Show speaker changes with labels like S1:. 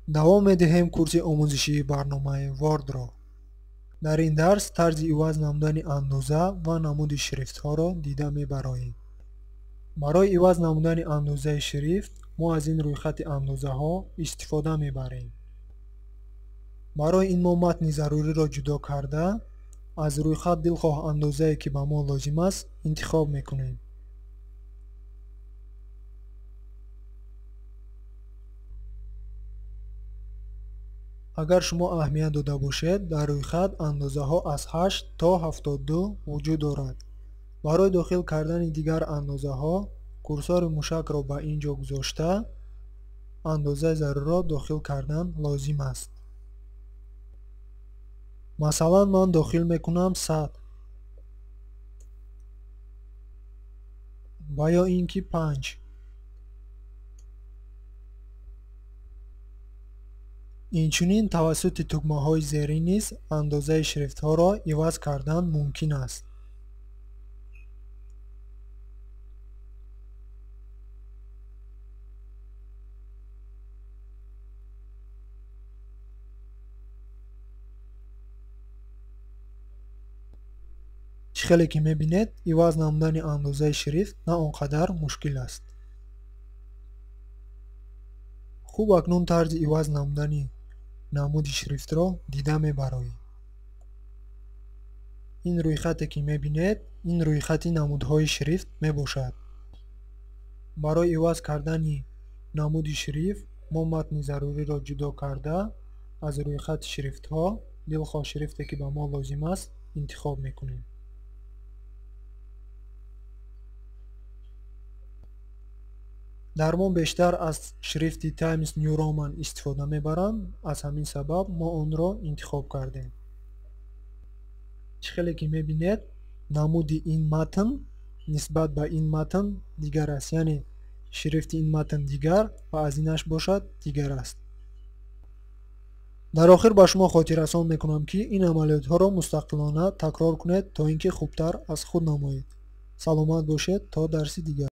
S1: Давом медиҳем курси омӯзишии барномаи Word-ро. Дар ин дарс тарзи иваз намудани андоза ва намуди шрифтҳоро дида мебароем. Барои иваз намудани андозаи шрифт мо аз ин рӯйхати андозаҳо истифода мебарем. Барои ин мо матни заруриро ҷудо карда, аз рӯйхат дилхоҳ андозае ки ба мо лозим аст интихоб мекунем. Агар шумо аҳамият дода бошед, дар рӯйхат андозаҳо аз 8 то 72 вуҷуд дорад. Барои дохил кардани дигар андозаҳо курсори мушакро ба ин ҷо гузошта, андозаи зарурро дохил кардан лозим аст. Масалан, ман дохил мекунам 100 ва ё ин ки 5. Инчунин тавассути тугмаҳои зерин низ андозаи шрифтҳоро иваз кардан мумкин аст. Чӣ хеле ки мебинед, иваз намудани андозаи шрифт на он қадар мушкил аст. Хуб, акнун тарзи иваз намудани намуди шрифтро дида мебароем. Ин рӯйхате ки мебинед, ин рӯйхати намудҳои шрифт мебошад. Барои иваз кардани намуди шрифт мо матни заруриро ҷудо карда, аз рӯйхати шрифтҳо дилхоҳ шрифте ки ба мо лозим аст интихоб мекунем. Дар мо бештар аз шрифти Times New Roman истифода мебаранд, аз ҳамин сабаб мо онро интихоб кардем. Чӣ хеле ки мебинед, намуди ин матн нисбат ба ин матн дигар аст, яъне шрифти ин матн дигар ва аз инаш бошад дигар аст. Дар охир ба шумо хотиррасон мекунам, ки ин амалиётҳоро мустақилона такрор кунед, то ин ки хубтар аз худ намоед. Саломат бошед то дарси дигар.